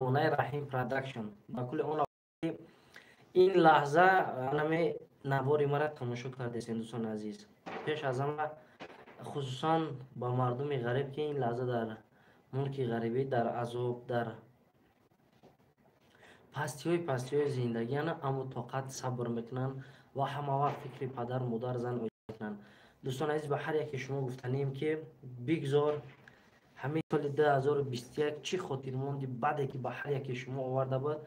Хонаи Раҳим Продакшн, ба кулли он ин лаҳза анаме навори мара тамошо кардесен, дӯстони азиз, пеш аз ҳама хусусан ба мардуми ғариб, ки ин лаҳза дар мулки ғарибӣ, дар азоб, дар пастиҳои зиндагиана, аммо тоқат, сабр мекунанд ва ҳама вақт фикри падар, модар, зан мекунанд. Дӯстони азиз, ба ҳар яке шумо гуфтанием, ки бигзор ҳамин соли 2021 чӣ хотирмонди баде ки ба ҳар яке шумо оварда буд,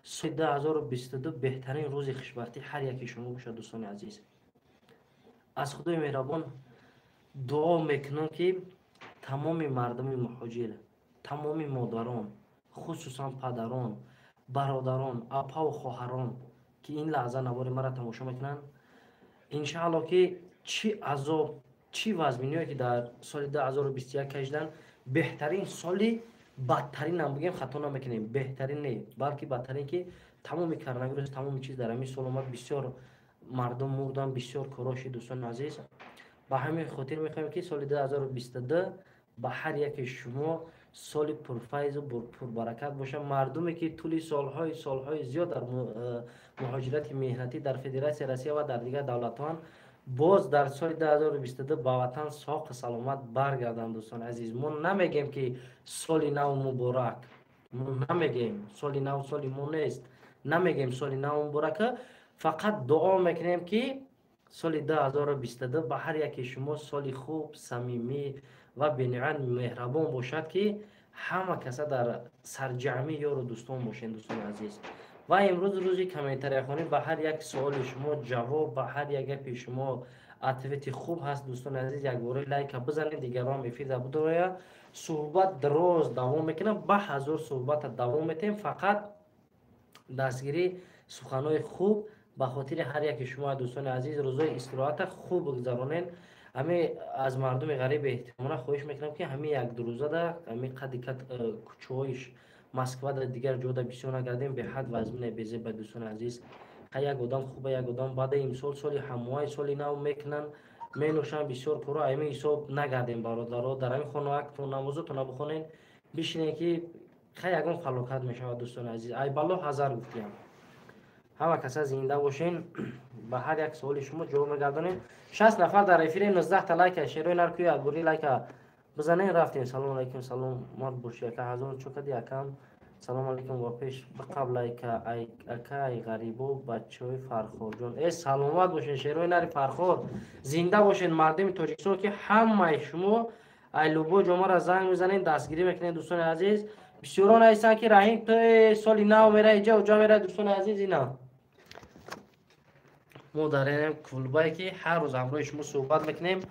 соли 2022 беҳтарин рӯзи хушбахтии ҳар яке шумо бошад. Дӯстони азиз, аз Худои меҳрабон дуо мекунам, ки тамоми мардуми муҳоҷир, тамоми модарон, хусусан падарон, бародарон, апаву хоҳарон, ки ин лаҳза навори маро тамошо мекунанд, иншаалло, ки чӣ азоб, чӣ вазминиҳое ки дар соли 2021 кашиданд, беҳтарин соли, бадтаринам бигем, хато намекунем, беҳтарин не, балки бадтарин, ки тамоми коронавирус, тамоми чиз дар ҳамин сол омад, бисёр мардум мурданд, бисёр корҳо шид. Дӯстони азиз, ба ҳамин хотир мехоҳем, ки соли 2022 ба ҳар яке шумо соли пурфайзу пурбаракат бошад. Мардуме ки тӯли солҳои зиёд дар муҳоҷирати меҳнатӣ дар Федератсияи Россия ва дар дигар давлатҳоанд, боз дар соли 2022 ба ватан соқу саломат баргарданд. Дӯстони азиз, мо намегем, ки соли нав муборак, мо намегем, соли нав соли мо нест, намегем соли нав муборака, фақат дуо мекунем, ки соли 2022 ба ҳар яке шумо соли хуб, самимӣ ва бениҳоят меҳрабон бошад, ки ҳама каса дар сарҷамъи ёру дӯстон бошед. Дӯстони азиз, ва имрӯз рӯзи комментарияхонӣ, ба ҳар як суоли шумо ҷавоб, ба ҳар як гапи шумо ответи хуб ҳаст. Дӯстони азиз, якбора лайка бизанед, дигарон эфирда бидороя. Суҳбат дароз давом мекунам, ба ҳазор суҳбата давом метаҳем, фақат дастгирӣ, суханҳои хуб ба хотири ҳар яке шумо. Дӯстони азиз, рӯзои истироҳата хуб гузаронед. Ҳами аз мардуми ғариб эҳтимона хоҳиш мекунам, ки ҳамин як дурӯзада ҳамин қадди кад кӯчаҳои Москва, дар дигар ҷода бисёр нагардем, беҳад вазмина, безеба. Дӯстони азиз, як одам хуба, як одам баъда. Имсол соли ҳамоҳай, соли нав мекунанд, менӯшанд, бисёр коро ҳамин ҳисоб нагардем. Бародаро, дар ҳамин хонаактон намозотона бихонед, бишинед, ки хай ягон фалокат мешавад. Дӯстони азиз, айбалло ҳазар гуфтиям, ҳама каса зинда бошен. Ба ҳар як суоли шумо ҷавоб мегардонем. 60 нафар дар эфири, 19та лайка. Шерои нарку, якбори лайка бизанем, рафтем. Салому алайкум, саломат боши, ака. Ҳазор чо кади, акам? Салому алайкум, ва пеш биқаб лайка, акай ғарибо, бачаҳои Фархорҷон. Э, саломат бошен, шерои нари Фархор, зинда бошен. Мардуми Тоҷикистон, ки ҳамаи шумо ай любой ҷомаро занг мезанед, дастгирӣ мекунед. Дӯстони азиз, бисёрон ҳастанд, ки Раҳим, ту соли нав мера, иҷа уҷа мера. Дӯстони азиз, ина мо дар инем клубае, ки ҳар рӯз ҳамроҳи шумо суҳбат мекунем.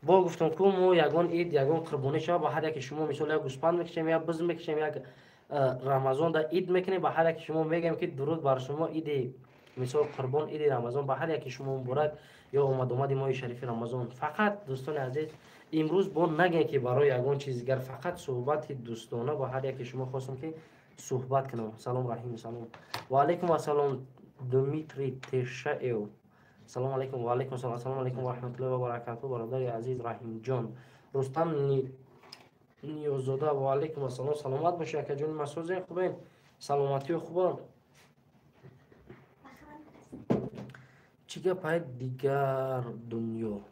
Бо гуфтум ку, мо ягон ид, ягон қурбонӣ шава, ба ҳар яке шумо мисол як гӯспанд мекушем, як биз мекушем, як Рамазон да ид мекунем, ба ҳар яке шумо мегӯем, ки дуруд бар шумо, иди мисол қурбон, иди Рамазон ба ҳар яке шумо муборак ё омадомади моҳи шарифи Рамазон. Фақат, дӯстони азиз, имрӯз бо нагем, ки барои ягон чиз дигар, фақат суҳбати дӯстона ба ҳар яке шумо хостам, ки суҳбат кунам. Салом, Раҳим, салом. Ва алайкум ассалом, Дмитрий Тешаев, салому алайкум. Ва алайкум салом. Ассалому алайкум ва раҳматуллоҳи ва баракатуҳ, бародари азиз Раҳимҷон. Рустам Ниёзода, ва алайкум ассалом, саломат бошед, акаҷони ман, созен, хубен, саломатиё хуба? Чӣ гапай дигар дунё?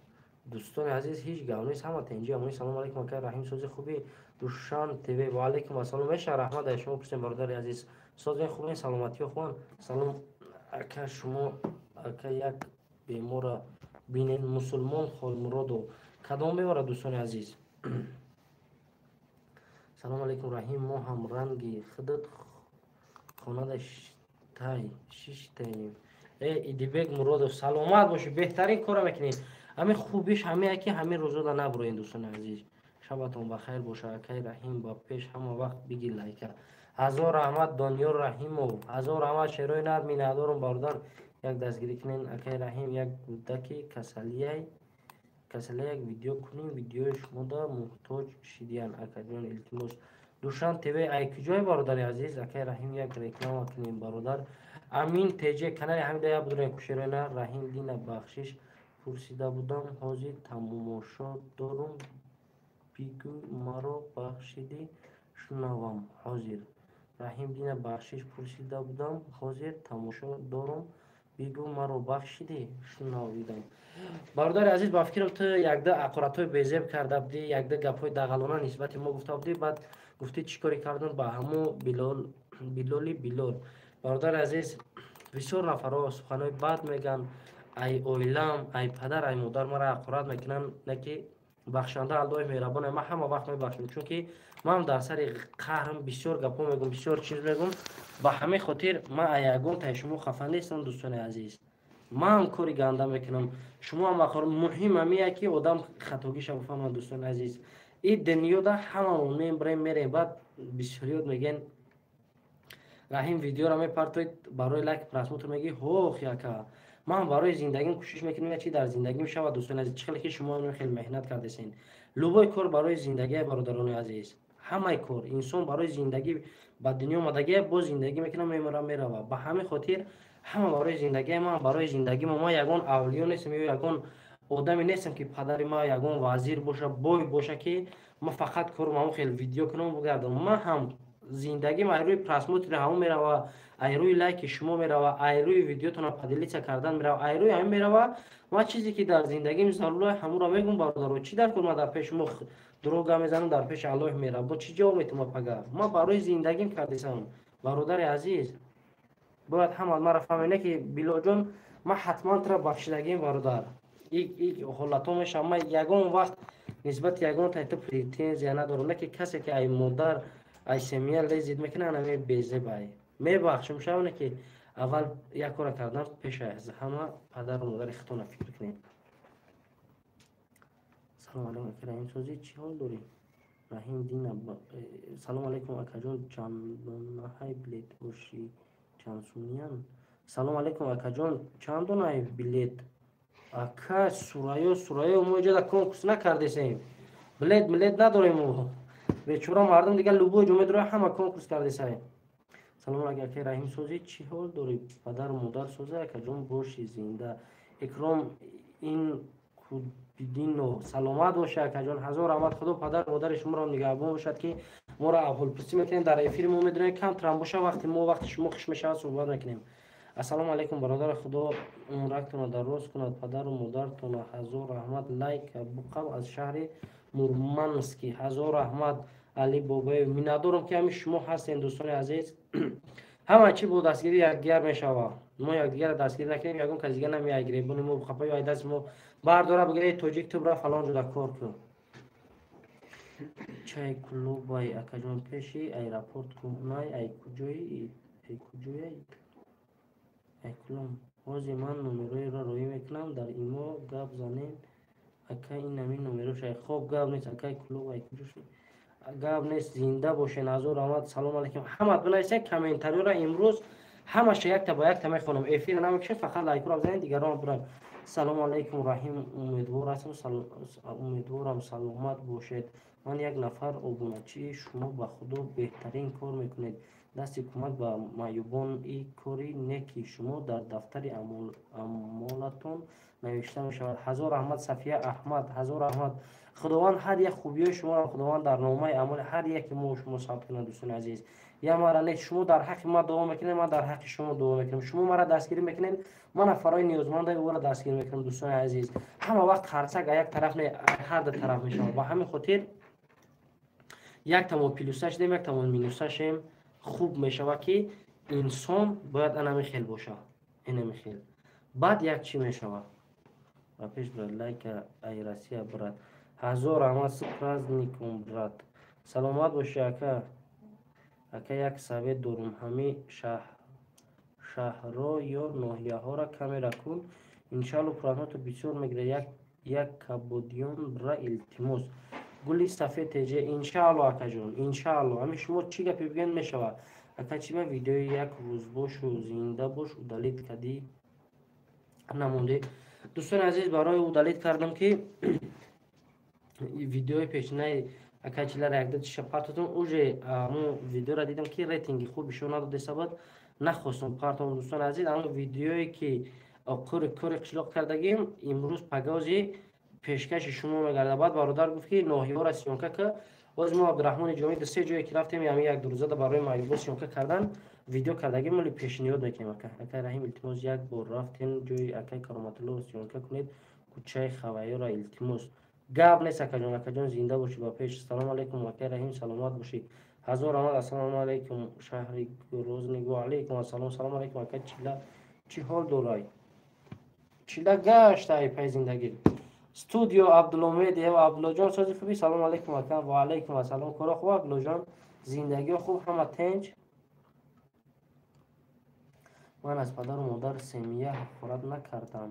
Дӯстони азиз, ҳеҷ гап нест, ҳама тенҷи амони. Салому алайкум, акай Раҳим, сози, хубӣ? Душан ТВ, ва алайкум ассалом. Меша раҳмат, дар шумо пурсем, бародари азиз, созен, хубен, саломатиё хубан? Салом, ака, шумо ака як бемора бинен. Мусулмон Холмуродов, кадом бемора, дӯстони азиз? Салому алайкум, Раҳим, мо ҳам ранги худат хонада тай шиштаем. Э, Идибек Муродов, саломат бошӣ, беҳтарин кора мекунед. Ҳамин хубиш ҳамея, ки ҳамин рӯзода набуроед. Дӯстони азиз, шабатон бахайр боша. Акай Раҳим, ба пеш, ҳама вақт биги лайка. Ҳазор раҳмат, Дониёр Раҳимов, ҳазор раҳмат, шерои нар, миннатдорум. Бародар, як дастгирӣ кунен. Акай Раҳим, як гудаки касалия як видео кунем, видеои шумода муҳтоҷ шидиян, акаҷон, илтимос. Душан ТВ, ай куҷое, бародари азиз? Акай Раҳим, як реклама кунем, бародар. Амин ТЖ, канали ҳамида як будурем. Кушерои нар Раҳим, дина бахшиш пурсида будам, ҳозир тамошо дорум, бигӯ маро бахшидӣ, шунавам ҳозир. Раҳим Дина бахшиш пурсида будам, ҳозир тамошо дорум, бигӯ, маро бахшидӣ? Шунавидам. Бародари азиз, ба фикрам, ту якда ақоратҳои безеб карда будӣ, якда гапҳои дағалона нисбати мо гуфта будӣ. Баъд гуфтӣ, чӣ коре кардам ба ҳамо Билол, Билоли Билол. Бародари азиз, бисёр нафарҳо суханҳои бад мегӯянд, ай оилам, ай падар, ай модар маро ақорат мекунанд. Не ки бахшанда Аллоҳи меҳрабоне, ман ҳама вақт мебахшам, чунки ман дар сари қаҳрам бисёр гапҳо мегӯм, бисёр чиз мегӯм. Ба ҳамин хотир ман ягон таи шумо хафа нестам. Дӯстони азиз, ман кори ганда мекунам, шумо ҳам ақор. Муҳим ҳамия ки одам хатогиша бифаҳмад. Дӯстони азиз, и дунёда ҳамамон мебарем, мерем. Баъд бисёриёт мегӯен: «Раҳим, видеоро мепартоед барои лайк, просмотр». Мегӣ: «Ҳох, яка ман барои зиндагим кӯшиш мекунам, чи дар зиндагим шавад». Дӯстони азиз, чӣ хеле ки шумо хеле меҳнат кардесен, любой кор барои зиндагия. Бародарони азиз, ҳамаи кор инсон барои зиндагӣ ба дунё омадагия, боз зиндагӣ мекунам, мемирам, мерава. Ба ҳамин хотир ҳама барои зиндагия, ман барои зиндагӣ. Ман ягон авлиё нестам ё ягон одаме нестам, ки падари ман ягон вазир боша, бой боша, ки ман фақат корум ҳамон хел видео кунам, бигардам. Ман ҳам зиндагим ай рӯи просмотри ҳамон мерава, ай рӯи лайки шумо мерава, ай рӯи видеотона поделиться кардан мерава, ай рӯи ҳамин мерава. Ман чизе ки дар зиндагим зарур, ҳамонро мегӯм. Бародаро, чӣ дар кор ман дар пеши шумо дурӯғ гап мезанам? Дар пеши Аллоҳи меҳрабон чӣ ҷавоб метавонам пага? Ман барои зиндагим кардесам. Бародари азиз, бояд ҳама маро фаҳмена, ки Билолҷон, ман ҳатман тура бахшидагим. Бародар, ҳолатҳо мешавам. Ман ягон вақт нисбати ягон тайто претензия надорам, не ки касе ки ай модар, ай семья лезить мекунад, анаме безебай. Мебахшам шавне ки аввал як кора кардан, пеша аз ҳама падару модари худтона фикр кунед. Салом алейкум, ака Раҳим, созӣ, чӣ ҳол дорӣ? Раҳим Дина, салом алейкум, акаҷон, чанд донаҳай билет бошӣ, чанд сумиян? Салом алейкум, акаҷон, чанд донаи билет? Ака Сурайё, Сурайё, мо иҷода конкурс накардесем, билет милет надорем. Бечора мардум дигар любой ҷо медора, ҳама конкурс кардесай. Салом алейкум, ака Раҳим, созӣ, чӣ ҳол дорӣ? Падару модар соза, акаҷон, бошӣ зинда. Икром ин Кудбидино, саломат боша, акаҷон, ҳазор раҳмат. Худо падару модари шуморо нигаҳбон бошад, ки моро аҳволпурсӣ мекунем дар эфири. Мо медонем, камтарам боша, вақти мо, вақти шумо хуш мешавад, суҳбат мекунем. Ассалому алайкум, бародар, Худо умрактона дароз кунад, падару модартона. Ҳазор раҳмат. Лайк буқаб аз шаҳри Мурмански. Ҳазор раҳмат, Али Бобоев. Миннатдорам, ки ҳамин шумо ҳастем. Дӯстони азиз, ҳама чӣ бо дастгирии якдигар мешавад. Мо якдигарро дастгирӣ накунем, ягон кас дига намеяй гиребони мо қапаю ай дасти мо бардора, бигиред: «Тоҷик, ту бира фалон ҷода кор кун». Чай клубай, акаҷон, пеши аэропорт кунай. Ай куҷои, ай куҷояй, ай кулом? Ҳозир ман номероеро роӣ мекунам, дар имо гап занем, ака. Ин ҳамин номерошай. Хоб, гап нест, акай Кулоб, ай куҷо, гап нест. Зинда бошен, ҳазор раҳмат. Салом алейкум. Ҳамат бинависед комментариёра, имрӯз ҳамаша якта ба якта мехонам. Эфира намекушем, фақат лайкуро бизанед, дигарон бурам. Салому алайкум, Раҳим, умедвор ҳастам, умедворам, саломат бошед. Ман як нафар обуначии шумо. Ба Худо, беҳтарин кор мекунед. Дасти кӯмак ба маъюбон и кори неки шумо дар дафтари амолатон навишта мешавад. Ҳазор раҳмат, Сафия Аҳмад, ҳазор раҳмат. Худованд ҳар як хубиҳои шуморо, Худованд дар номаи амоли ҳар яке мо шумо сабт кунад. Дӯстони азиз, я мара не, шумо дар ҳаққи ман дуо мекунед, ман дар ҳаққи шумо дуо мекунам. Шумо мара дастгирӣ мекунед, ман нафарҳои ниёзмандаи ӯро дастгирӣ мекунам. Дӯстони азиз, ҳама вақт харсак а як тараф не, ҳар ду тараф мешавад. Ба ҳамин хотир як тамон плюса шудем, як тамон минуса шем, хуб мешавад, ки инсон бояд анами хел бошад, инами хел. Баъд як чӣ мешавад ба пеш, брат. Лайка ай Россия, брат. Ҳазор раҳмат. С праздником, брат. Саломат бошӣ, ака. Ака, як совет дорум: ҳами шаҳрро ё ноҳияҳоро камера кун, иншалло просмотр бисёр мегирад. Як Кабодиён бра, илтимос. Гули сафед теҷе, иншаалло, акаҷон, иншаалло. Ҳамин шумо чӣ гапе бигӯед, мешавад. Ака, чӣ ба видеои «Як рӯз бошу зинда бош» удалить кардӣ, намондӣ? Дӯстони азиз, барои удалить кардам, ки видеои пешинаи акачилара якда чиша партотум. Уже амн видеора дидам, ки рейтинги хуби шо надодеса буд, нахостум партом. Дӯстони азиз, амн видеое ки кори кори қишлоқ кардагим, имрӯз пагози пешкаши шумо мегардад. Баъд бародар гуфт, ки ноҳияҳоро съёмка ка. Боз мо Абдураҳмони Ҷомӣ ду се ҷое ки рафтем, ҳамин як ду рӯзада барои маъюбо съёмка кардан видео кардагӣ моли пешниҳод мекунем ака. Акай Раҳим, илтимос, як бор рафтен ҷои акай Кароматулло съёмка кунед, кӯчаи Хавайёра, илтимос. Гап нест акаҷон, акаҷон зинда бошӣ ба пеш. Салому алайкум акай Раҳим, саломат бошӣ. Ҳазор раҳмат. Ассалому алайкум шаҳри Грозный. Ва алайкум ассалом. Салому алайкум ака, чила чӣ ҳол дорай? Чила гашта ай пай зиндагӣ. Студио Абдулло Медиа, Абдуллоҷон, сози хуби? Салому алайкум ака. Ва алайкум ассалом. Коро хуб Абдуллоҷон? Зиндагио хуб, ҳама тенҷ? Ман аз падару модар семья ҳақорат накардам.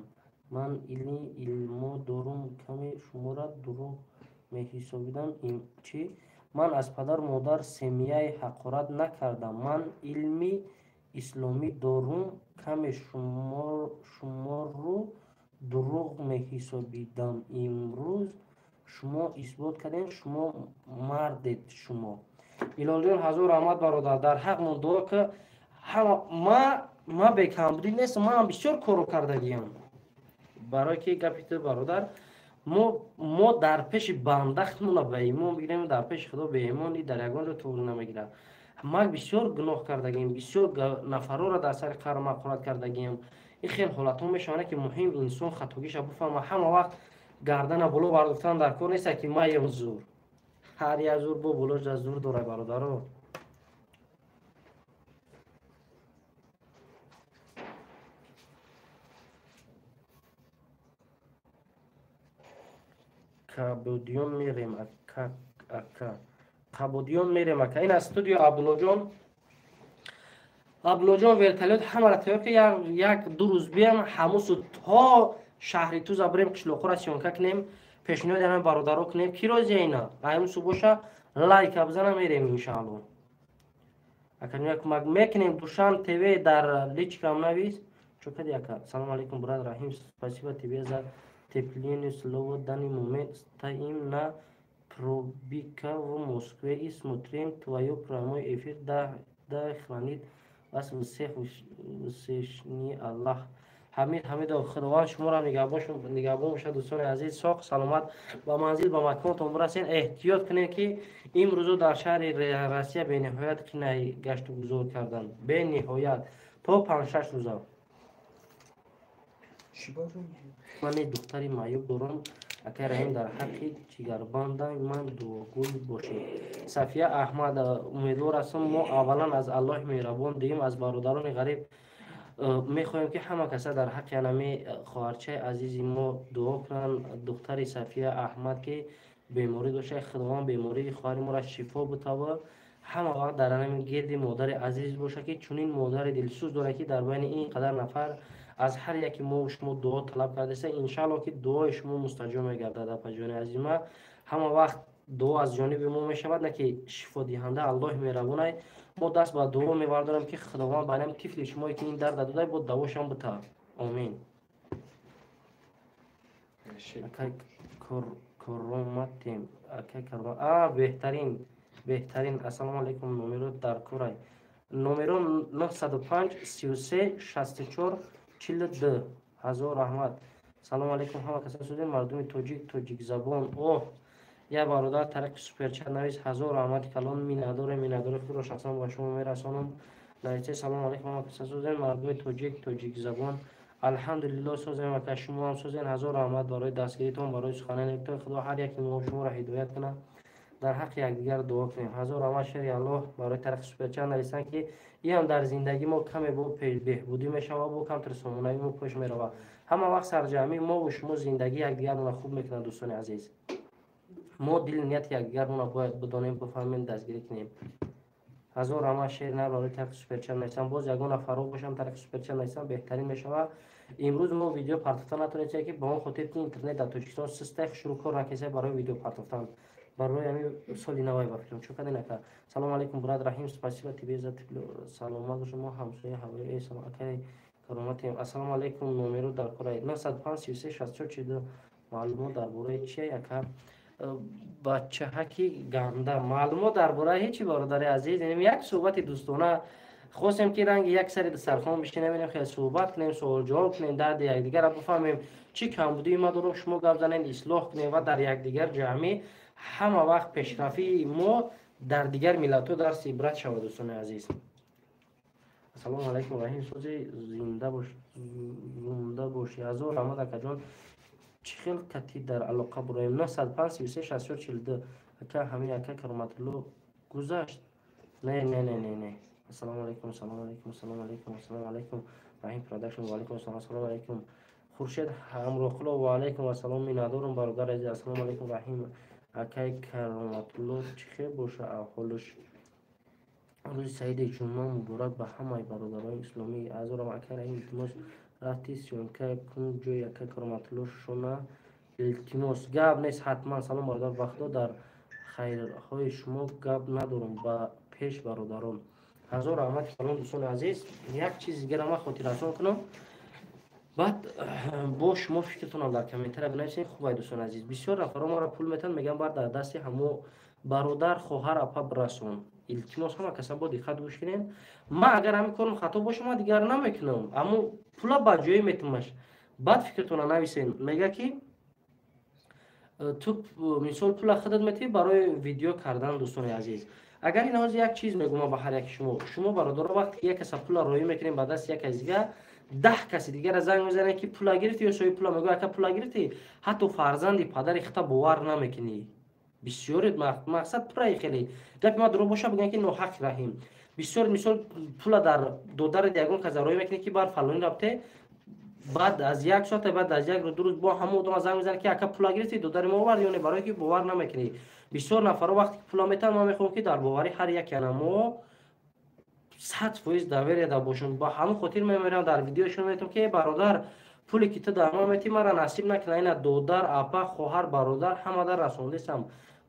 Ман илми илмо дорум, каме шуморо дурӯғ меҳисобидам. Чӣ? Ман аз падару модар семьяи ҳақорат накардам. Ман илми исломӣ дорум, каме шуморо дурӯғ меҳисобидам. Имрӯз шумо исбот кардем, шумо мардед шумо. Илолҷон, ҳазор раҳмат бародар, дар ҳақмон дуо ки ҳама ма бекамбудӣ нестам, манам бисёр корро кардагиам. Барое ки гапи ту бародар, мо дар пеши бандахтмона ба имон бигирем, дар пеши худо беимон дар ягон ҷо туғри намегирад. Ма бисёр гуноҳ кардагием, бисёр нафарора дар сари қару мақорат кардагием. Ин хел ҳолатҳо мешаванд ки муҳим инсон хатогиша буфаҳма. Ҳама вақт гардана боло бардоштан дар кор нест ки маем зур. Ҳар як зур бо болош зур дорад бародаро. Кабудиён мерем ака, ака. Кабудиён мерем ака. Ин аз студио Абдуллоҷон. Абдуллоҷон вертолёт ҳамаро тайёр ки як ду рӯз биям, ҳамусу то шаҳри Туза бирем, қишлоқҳоро съёмка кунем, пешниҳоди ҳамин бародаро кунем. Ки розия ина? Аймусу боша лайка бизана мерем иншаалло. Ака як кӯмак мекунем. Душан ТВ дар личкам навис. Чо кади ака? Салому алайкум брат Раҳим, спасибо тебе за тепление слово. Данный момент стоим на пробика в Москве и смотрим твоё прямой эфир. Да, да хранит вас всех Всевышний Аллах. Ҳамид Ҳамидов, Худованд шуморо нигаҳбон бошад дӯстони азиз. Соқ саломат ба манзил ба маконтон бирасед. Эҳтиёт кунед ки имрӯзо дар шаҳри Россия бениҳоят қинай гашту гузор кардан. Бениҳоят то 5-6 рӯза. Ман духтари маъюб дорам. Акай Раҳим, дар ҳаққи ҷигарбандам ман дуогӯй бошед. Сафия Аҳмад, умедвор ҳастам. Мо аввалан аз Аллоҳи меҳрабон, дуюм аз бародарони ғариб мехоҳем ки ҳама каса дар ҳаққи анами хоҳарчаи азизи мо дуо кунанд. Духтари Сафия Аҳмад ки беморӣ дошта, Худованд бемории хоҳари моро шифо бутава. Ҳама вақт дар анами гирди модари азиз боша ки чунин модари дилсӯз дорад ки дар байни ин қадар нафар аз ҳар яки мо шумо дуо талаб кардаста. Иншаалло ки дуои шумо мустаҷоб мегардад апаҷони азима. Ҳама вақт дуо аз ҷониби мо мешавад, на ки шифодиҳанда Аллоҳи меҳрабонай. Мо даст ба дуо мевардорем ки Худованд ба анами тифли шумое ки ин дарда додай бо давошам бута. Омин. Акай Короматем, акай Карома, а беҳтарин, беҳтарин. Ассалому алайкум, номеро дар корай. Номеро 905 33 64 42. Ҳазор раҳмат. Салому алайкум ҳама каса судем мардуми тоҷик, тоҷикзабон. Оҳ, як бародар тариқи суперчат навис. Ҳазор раҳмати калон, миннатдорем, миннатдори худро шахсан ба шумо мерасонам. Нависе салому алайкум ҳама каса созем мардуми тоҷик, тоҷикзабон. Алҳамдулилло созем ака, шумо ҳам созен. Ҳазор раҳмат барои дастгиритон, барои сухананитон. Худо ҳар яки мо шуморо ҳидоят кунад. Дар ҳаққи якдигар дуо кунем. Ҳазор раҳмат шери Аллоҳ барои тариқи суперчат нависанд ки иам дар зиндагии мо каме бо беҳбудӣ мешавад, бо камтар сомонаи мо пеш меравад. Ҳама вақт сарҷамъи мо ва шумо зиндагии якдигармонро хуб мекунад дӯстони азиз. Мо дили нияти якдигармонро бояд бидонем, бифаҳмем, дастгирӣ кунем. Ҳазор раҳмат шери нар барои тариқи суперчат нависам. Боз ягон нафарҳо бошам тариқи суперчат нависам, беҳтарин мешавад. Имрӯз мо видео партофта натонистем ки ба он хотир ки интернет дар Тоҷикистон систай шурӯъ кор накарда барои видео партофтан. Барои ҳамин соли навай ба фикрам. Чо кади нака? Салому алайкум брат Раҳим, спасибо тебе за тепло. Саломат бош, мо ҳамсоя ҳавои салом акай Кароматем. Ассалому алайкум, номеро дар кораи 905 33 64 42. Маълумот дар бораи чия ака? Бачаҳаки ганда. Маълумот дар бораи ҳечи бародари азиз, як суҳбати дӯстона хостем ки ранги як сари дастархон бишинем, хеле суҳбат кунем, суол ҷавоб кунем, дарди якдигарро бифаҳмем, чӣ камбудии ма дорам, шумо гап занед, ислоҳ кунем ва дар якдигар ҷамъӣ Ҳама вақт пешрафии мо дар дигар миллатҳо дарси ибрат шавад, дӯстони азиз. Ассалому алайкум, Раҳим сози, зинда бош, зунда бошӣ. Ҳазор раҳмат, акаҷон. Чӣ хел кати дар алоқа буроем? 905 33 64 42. Ака, ҳамин ака Кароматулло гузашт? Не, не, не, не, не. Ассалому алайкум, ассалому алайкум, ассалому алайкум, ассалому алайкум, Раҳим Продакшн. Ва алайкум ассалом. Ассалому алайкум, Хуршед Ҳамроҳқулов. Ва алайкум ассалом. Миннатдорум, бародар азиз. Ассалому алайкум, Раҳим. Акай Кароматулло чӣ хел боша аҳволаш? Рӯзи саиди ҷумъа муборак ба ҳамаи бародарони исломӣ. Азорам, акай Раҳим, илтимос, рафти съёмка кун ҷои ака Кароматулло шона, илтимос. Гап нест, ҳатман. Салом, бародар. Ба Худо, дар хайрҳои шумо гап надорум. Ба пеш, бародарон. Ҳазор раҳмати калон, дӯстони азиз. Як чизи дигара ман хотиррасон кунам, баъд бо шумо фикртонам дар комментария бинависед. Хубай, дӯстони азиз, бисёр нафарҳо маро пул метаҳанд, мегӯянд, баъд дар дасти ҳамо бародар, хоҳар, апа бирасон. Илтимос, ҳама каса бо диққат гӯш кунед. Ман агар ҳамин корм хато боша, ман дигар намекунам, аммо пула ба ҷое метумаш. Баъд фикртона нависен. Мега, ки ту, мисол, пула худат метиҳӣ барои видео кардан. Дӯстони азиз, агар ин ҳозир як чиз мегӯм ба ҳар яки шумо. Шумо, бародаро, вақте ки як каса пула роӣ мекунем ба дасти як каси дигар, 10 каси дигара занг мезанед, ки пула гирифтӣ ё соҳиби пула мегӯ, ака, пула гирифтӣ? Ҳатто фарзанди падари хита бовар намекунӣ. Бисёре мақсад пураи хеле гапи ма дурӯғ боша, бигӯянд, ки ноҳақ Раҳим. Бисёр, мисол, пула дар додари ягон каса роӣ мекунӣ, ки бар фалони рабте, баъд аз як соата, баъд аз як рӯз, 2 рӯз бо ҳамон одама занг мезанад, ки ака, пула гирифтӣ, додари мо овард ё не? Барое ки бовар намекунӣ. Бисёр нафарҳо вақте ки пула метаҳанд, ман мехоҳам, ки дар боварӣ ҳар яке ана мо 100% доверие да бошем. Ба ҳамон хотир мемерам, дар видеошон метавам, ки бародар, пуле ки ту дар ман метӣ, мара насиб накунад, ина додар, апа, хоҳар, бародар, ҳама дар расондисам.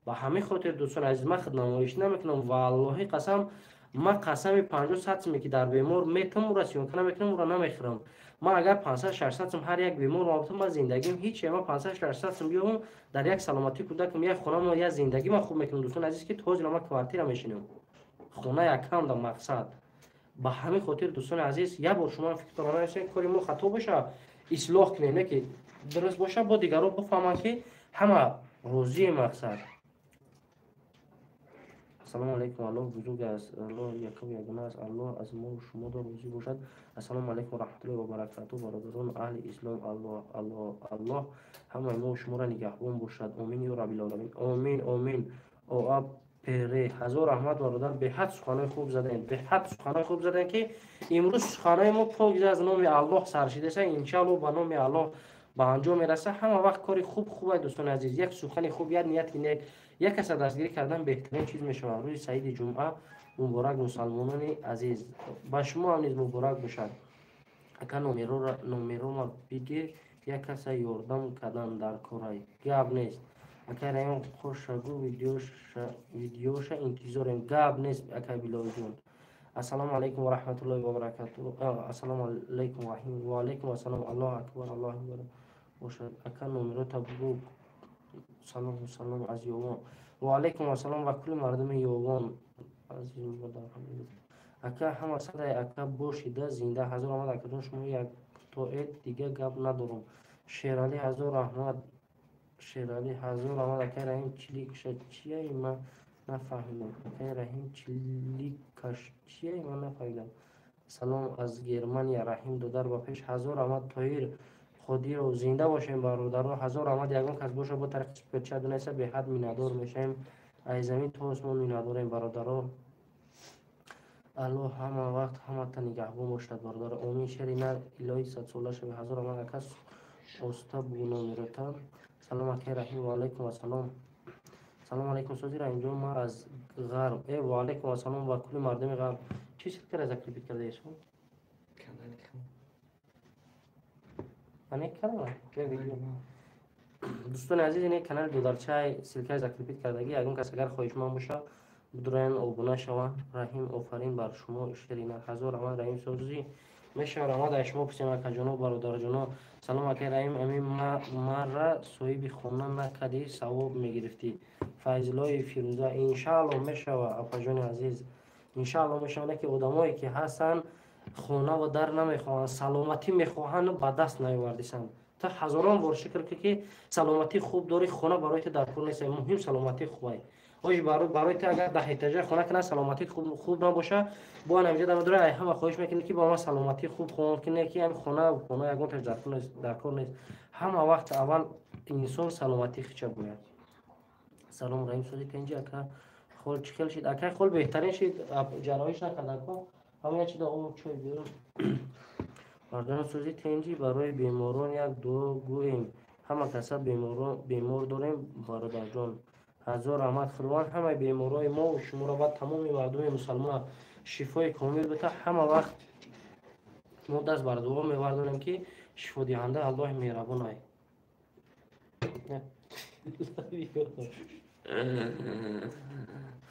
Ба ҳамин хотир, дӯстони азиз, ман худнамоишӣ намекунам. Валлоҳи қасам, ман қасами 50, 100 суме ки дар бемор метам, ура съёмка намекунам, ура намехӯрам. Ман агар 500, 600 сум ҳар як бемор мабутам, ман зиндагим ҳеч. Ман 500, 600 сум биёбам, дар як саломатии кӯдакам, як хонам, як зиндагӣ ман хуб мекунам, дӯстони азиз, ки то ҳозир ман квартира мешинам, хона якам да мақсад. Ба ҳамин хотир, дӯстони азиз, як бор шумо фикртон нависед. Кори мо хато боша, ислоҳ кунем, не ки дуруст боша, бо дигарон бифаҳманд, ки ҳама розии мақсад. Ассалому алайкум. Аллоҳ бузург аст, Аллоҳ якаву ягона аст, Аллоҳ аз мо шумо розӣ бошад. Ассалому алайкум раҳматуллоҳи ва баракатуҳ, бародарон аҳли ислом. Аллоҳ ҳамаи мо шуморо нигаҳбон бошад. Омин ё раббил омин, омин. Оа пере, ҳазор раҳмат, бародар. Беҳад суханои хуб задаем, беҳад суханои хуб задаем, ки имрӯз суханои мо покиза аз номи Аллоҳ саршидаса. Иншааллоҳ, ба номи Аллоҳ ба анҷом мераса. Ҳама вақт кори хуб хубай, дӯстони азиз. Як сухани хуб, як нияти нек, як каса дастгирӣ кардан беҳтарин чиз мешавад. Рӯзи саиди ҷумъа муборак, мусалмонони азиз. Ба шумо ҳам низ муборак бошад. Ака, номерома бигир, як каса ёрдам кардан дар корай. Гап нест, акай Раҳим. Хошагӯ, видеоша интизорем. Гап нест, акай Билолҷон. Ассалому алайкум ва раҳматуллоҳи ва баракатуҳ. Ассалому алайкум, Раҳим. Ва алайкум ассалом. Аллоҳу акбар, Аллоҳу акбар бошад. Ака, номерота бугӯ. Салом, салом аз Ёвон. Ва алайкум ассалом ва кулли мардуми Ёвон. Ака, ҳама садай, ака, бошида зинда. Ҳазор раҳмат, акаҷон, шумо яктоед, дига гап надорам. Шералӣ, ҳазор раҳмат, Шералӣ, ҳазор раҳмат. Акай Раҳим, чиликша чияй, ман нафаҳмидам. Акай Раҳим, чиликаш чияй, ман нафаҳмидам. Салом аз Германия, Раҳим додар, ба пеш. Ҳазор раҳмат, Тоҳир Қодиров. Зинда бошем, бародаро. Ҳазор раҳмат. Ягон кас боша, бо тариқи суперчат бинависа, беҳад миннатдор мешавем. Аз замин то осмон миннатдорем, бародаро. Аллоҳ ҳама вақт ҳамата нигаҳбон бошад, бародаро. Омин. Шери нар, илоҳи садсола шавӣ. Ҳазор раҳмат, ака. Оста бугӯ номерота. Салом, акай Раҳим. Ва алайкум ассалом. Салом алайкум, сози Раҳимҷон, ман аз Ғарб. Ва алайкум ассалом ва кулли мардуми Ғарб. Чӣ ссылка ра закрепить кардаесо? Канали. Ане канала. Дӯстони азиз, ин канали додарчай ссылка и закрепить кардагӣ. Ягон кас агар хоҳишманд боша, бидуроян, обуна шаванд. Раҳим, офарин бар шумо. Ширина, ҳазор раҳмат. Раҳим созӣ мешавад. Раҳмат аз шумо пурсем, акаҷоно, бародарҷоно. Салом, акай Раҳим. Ами мара соҳиби хона накардӣ, савоб мегирифтӣ. Файзуллои Фирӯза, иншаалло мешава, апаҷони азиз, иншаалло мешава. Не ки одамое ки ҳастанд, хона ва дар намехоҳанд, саломатӣ мехоҳанд, ба даст наёвардисанд. Ту ҳазорон бор шукр кӣ, ки саломатии хуб дорӣ, хона барои ту дар кор нест, муҳим саломатии хубай. Ош барои ту агар 10 этажа хона кунад, саломатии хуб набоша, бо ҳаминҷа дар дора ай ҳама хоҳиш мекунӣ, ки бо ма саломатии хуб хон кунӣ, ки ҳами хона ягон таш дар кор нест. Ҳама вақт аввал инсон саломатии хича бояд. Салом, Раҳим, сози тенҷи, ака хол чӣ хел шид? Акай хол беҳтарин шид, ҷарроҳиш накардан ко. Ҳама як чида об чой биёрам. Мардони, сӯзи тенҷӣ, барои беморон як дуо гӯем. Ҳама каса бемор дорем, бародарҷон. Ҳазор раҳмат. Худованд ҳамаи беморҳои мо шуморо ва тамоми мардуми мусалмона шифои комил бита. Ҳама вақт мо даст бар дуо мевардонем, ки шифодиҳанда Аллоҳи меҳрабон ай.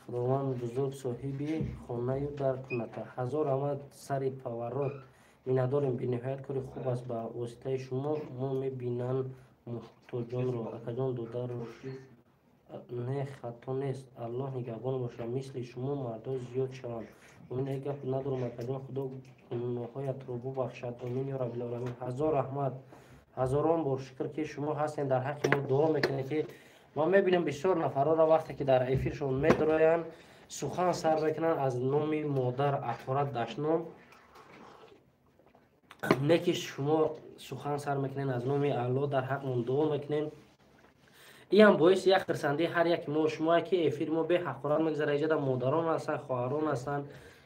Худованд бузург соҳиби хонаю дар куната. Ҳазор раҳмат, сари паварот миннатдорем. Бениҳоят кори хуб аст, ба воситаи шумо мо мебинанд муҳтоҷонро. Акаҷон, додаруш не, хато нест. Аллоҳ нигаҳбон бошад, мисли шумо мардо зиёд шаванд. Омин. Ҳеҷ гап надорам, акаҷон, Худо гуноҳҳоятро бубахшад. Омин ё Раббилоламин. Ҳазор раҳмат, ҳазорон бор шукр, ки шумо ҳастем, дар ҳаққи мо дуо мекунед, ки ман мебинам бисёр нафарҳоро, вақте ки дар эфиршон медроянд, сухан сар мекунанд аз номи модар, ҳақорат, дашном. Не ки шумо сухан сар мекунед аз номи Аллоҳ, дар ҳаққмон дуо мекунед. Иам боиси як хирсандии ҳар яки мо шумо, ки эфири мо беҳақорат мегузарад. Иҷода модарон ҳастанд, хоҳарон ҳастанд.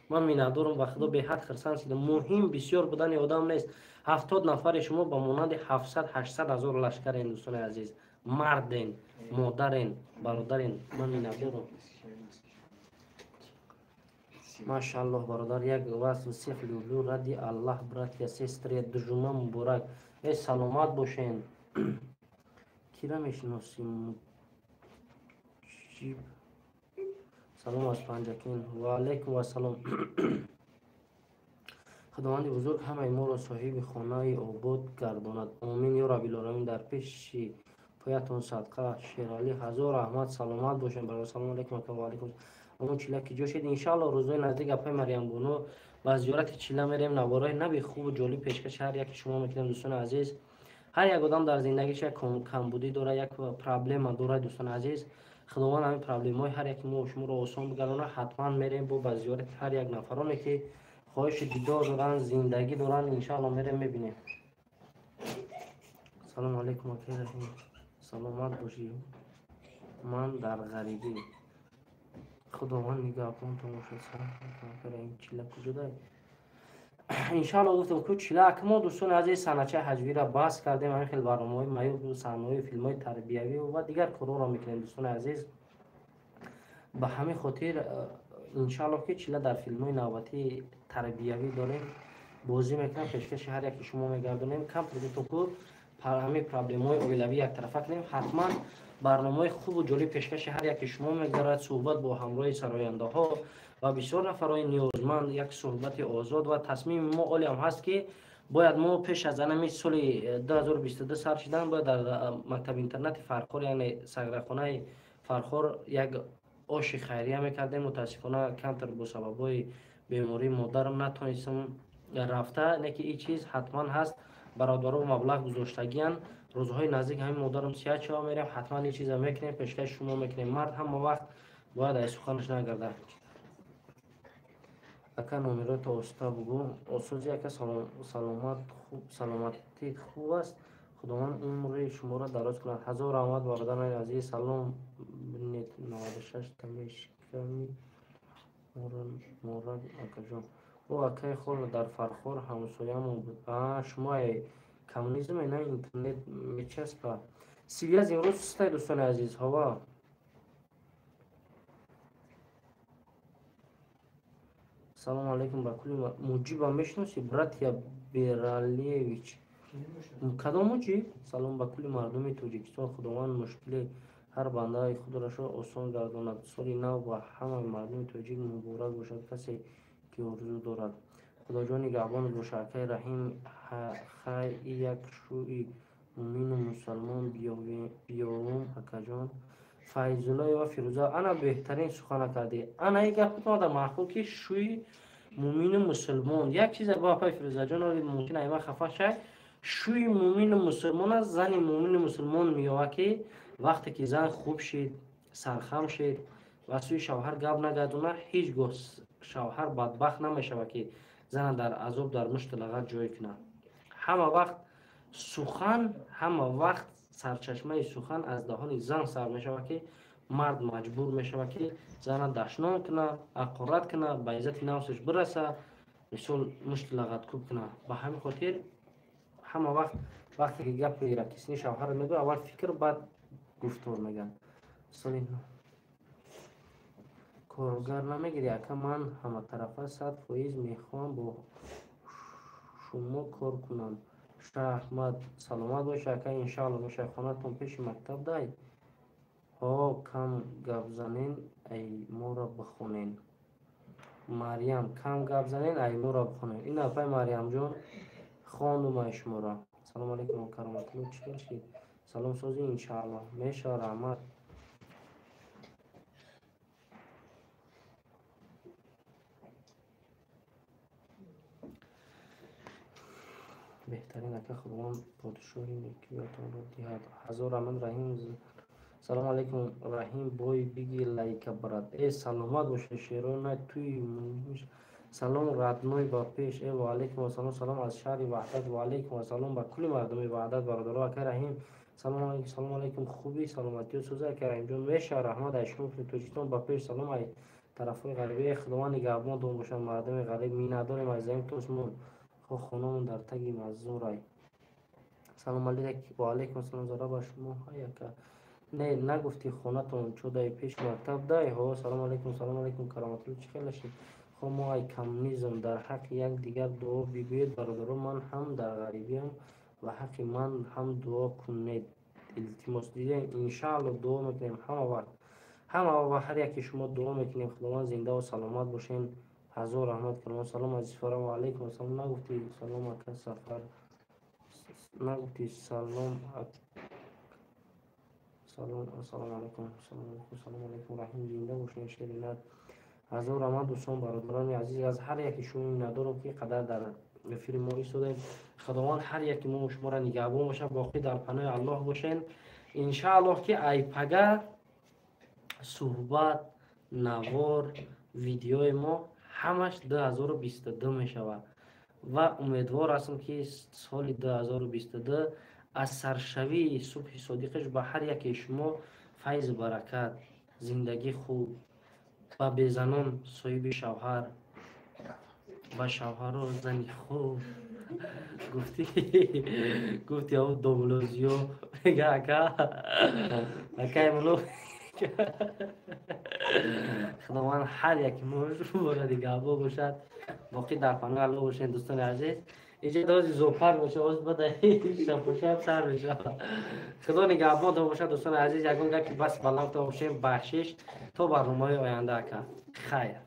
Ман миннатдорам ба Худо, беҳад хирсанд шудам. Муҳим бисёр будани одам нест. 70 нафари шумо ба монанди 700-800 ҳазор лашкарен, дӯстони азиз. Марден, модарен, бародарен. Ман миннатдорам. Машааллоҳ, бародар, я вас всех люблю ради Аллах, братья, сестры, ҷума муборак. Э, саломат бошен. Кира мешиносӣ? Муҷиб. Салом аз Панҷакент. Ва алайкум вассалом. Худованди бузург ҳамаи моро соҳиби хонаи обод гардонад. Омин ё Раббилоламин. Дар пеши поятон садқа, Шералӣ. Ҳазор раҳмат, саломат бошем, бародар. Салому алайкум, ака. Ва алайкум. Ҳамон чила ки ҷо шид? Иншаалло, рӯзҳои наздик, апаи Марьямбону, ба зиёрати чила мерем. Наворҳои нави хубу ҷолиб пешкаши ҳар яки шумо мекунем. Дӯстони азиз, ҳар як одам дар зиндагиш як камбудӣ дорад, як проблема дорад. Дӯстони азиз, Худованд ҳамин проблемаҳои ҳар яки мо шуморо осон бигардонад. Ҳатман мерем бо ба зиёрати ҳар як нафароне, ки хоҳиши дидор доранд, зиндагӣ доранд. Иншаалло, мерем, мебинем. Салому алайкум, акай Раҳим, саломат бошӣ. Ман дар ғарибӣ, Худованд нигаҳбонтон бошад. Раҳим, чила куҷодай? Иншаалло, гуфтам ку чила. Ака мо, дӯстони азиз, санъатчаи ҳаҷвиро бас кардем. Ҳамин хел барномаҳои маюб, саҳнаҳои филмҳои тарбиявӣ ва дигар корҳоро мекунем, дӯстони азиз. Ба ҳамин хотир, иншаалло, ки чила дар филмҳои навбатии тарбиявӣ дорем, бозӣ мекунам, пешкаши ҳар яки шумо мегардонем. Камтар гуфтам ку ҳамин проблемаҳои оилавӣ яктарафа кунем. Ҳатман барномаҳои хубу ҷолиб пешкаши ҳар яки шумо мегардад. Суҳбат бо ҳамроҳи сарояндаҳо ва бисёр нафарҳои ниёзманд, як суҳбати озод. Ва тасмими мо олиам ҳаст, ки бояд мо пеш аз анами соли 2022 сар шидан бояд дар мактаби интернати Фархор, яъне саграхонаи Фархор, як оши хайрия мекардем. Мутаассифона, камтар бо сабабҳои бемории модарам натонистам рафта. Не ки ин чиз ҳатман ҳаст. Бародаро маблағ гузоштагиянд. Рӯзҳои наздик ҳамин модарам сиҳат шава, мерем, ҳатман ин чиза мекунем, пешкаши шумо мекунем. Мард ҳама вақт бояд аз суханаш нагардад. Ака, номерото оста бугӯ. Осози, ака, саломат, хуб, саломатӣ хуб аст. Худованд умри шуморо дароз кунад. Ҳазор раҳмат, бародарони азиз. Салом, бинед, 96 тамешками мораг, акаҷон. О, акаи хол дар Фархор ҳамсоямон буд. Шумо коммунизм на интернет мечаспа. Связь имрӯз сустай, дӯстони азиз, ҳава. Салому алайкум ба кулли. Муҷиба мешиносӣ, братья Бералиевич? Кадом муҷиб? Салом ба кулли мардуми Тоҷикистон. Худованд мушкили ҳар бандаи худашро осон гардонад. Соли нав ба ҳамаи мардуми тоҷик муборак бошад. Касе ки орзу дорад, Худоҷон нигаҳбонат бошад. Акаи Раҳим, хай, як шӯи мӯмину мусалмон биёвум, акаҷон. Файзуллоева Фирӯза, ана беҳтарин сухана кардӣ. Ана и гапатон маъқул, ки шӯи мӯмину мусулмон. Як чиза бо апаи Фирӯзаҷон, мумкин айма хафа шай. Шӯи мӯмину мусулмон аст, зани мӯмину мусулмон меёвад, ки вақте ки зан хуб шид, сархам шид ва сӯи шавҳар гап нагардона, ҳеҷ гоҳ шавҳар бадбахт намешавад, ки зана дар азоб, дар мушти лағат ҷой кунад. Ҳама вақт сухан, ҳама вақт сарчашмаи сухан аз даҳони зан сар мешавад, ки мард маҷбур мешавад, ки зана дашном кунад, ҳақорат кунад, ба иззати нафсаш бираса, мисол мушти лағаткӯб кунад. Ба ҳамин хотир ҳама вақт вақте ки гапи ракисни шавҳар мегӯяд, аввал фикр, баъд гуфтор мегӯяд. Соли коргар намегирӣ, ака? Ман ҳаматарафа 100% мехоҳам бо шумо кор кунам. Шаҳмат, саломат бош, ака, иншаалло мешавад. Хонатон пеши мактаб дай? Ҳо, кам гап занен, ай моро бихонен. Марьям, кам гап занен, ай моро бихонен. Ин апай Марьямҷон, хондум ай шуморо. Салом алейкум, Кароматулло, чӣ хел шид? Салом, созӣ, иншаалло мешавад, раҳмат. Беҳтарин ака, Худованд подшоҳи некиётонро диҳад. Ҳазор раҳмат, Раҳим. Салому алейкум, Раҳим, бой биги лайка, брат. Э, саломат бошед, шерона туи. Салом, родной, ба пеш. Э, ва алейкум ассалом. Салом аз шаҳри Ваҳдат. Ва алейкум ассалом ба кулли мардуми Ваҳдат, бародаро. Ака Раҳим, салом алейкум. Салом алейкум, хуби, саломатиё, сӯза, ака Раҳимҷон? Мешавад, раҳмат ай шумо. Тоҷикистон ба пеш. Салом ай тарафҳои ғарибӣ. Худованд нигаҳбонтон бошад, мардуми ғариб. Миннатдорем аз замин то осмон. Хо, хонамон дар таги маззурай. Салом алейкум. Ва алейкум ассалом, зара ба шумо. Ҳай ака, не нагуфтӣ, хонатон чӯдаи пеши мактаб дай? Ҳо. Салом алейкум. Салом алейкум, Кароматулло, чӣ хел шид? Хо, мо ай коммунизм. Дар ҳаққи як дигар дуо бигӯед, бародаро. Ман ҳам дар ғарибиам, ва ҳаққи ман ҳам дуо кунед, илтимос. Дидем, иншаалло дуо мекунем ҳама вақт, ҳама ва ҳар яке шумо дуо мекунем. Худованд зиндаву саломат бошен. Ҳазор раҳмат, Каромат. Салом аз Исфара. Ва алейкум ассалом. Нагуфтӣ салом, ака Сафар, нагуфтӣ салом. Салом, ассалому алайкум. Ассалому алайкум. Салому алайкум, Раҳим, зинда бошен, шеринат. Ҳазор раҳмат, дӯстон, бародарони азиз, аз ҳар яке шумо миннатдорам, ки қадар дар эфири мо истодаем. Худованд ҳар яки мо шуморо нигаҳбон бошад, боқӣ дар паноҳи Аллоҳ бошен. Иншааллоҳ, ки ай пага суҳбат, навор, видеои мо ҳамаш 2022 мешавад ва умедвор ҳастам, ки соли 2022 аз саршавии субҳи содиқаш ба ҳар яке шумо файзу баракат, зиндагӣ хуб, ба безанон соҳиби шавҳар, ба шавҳаро зани хуб. Гуфти, гуфти ав домлозиё мега, ака, акай муло. Худованд ҳар яки мо шуморо нигаҳбон бошад, боқӣ дар паноҳи Аллоҳ бошед, дӯстони азиз. Иҷа дози зоопарк боша, оз бада шапушап сар мешавад. Худо нигаҳбонтон бошад, дӯстони азиз. Ягон гапи бас баландтон бошем, бахшиш. То барномаҳои оянда, ака, хайр.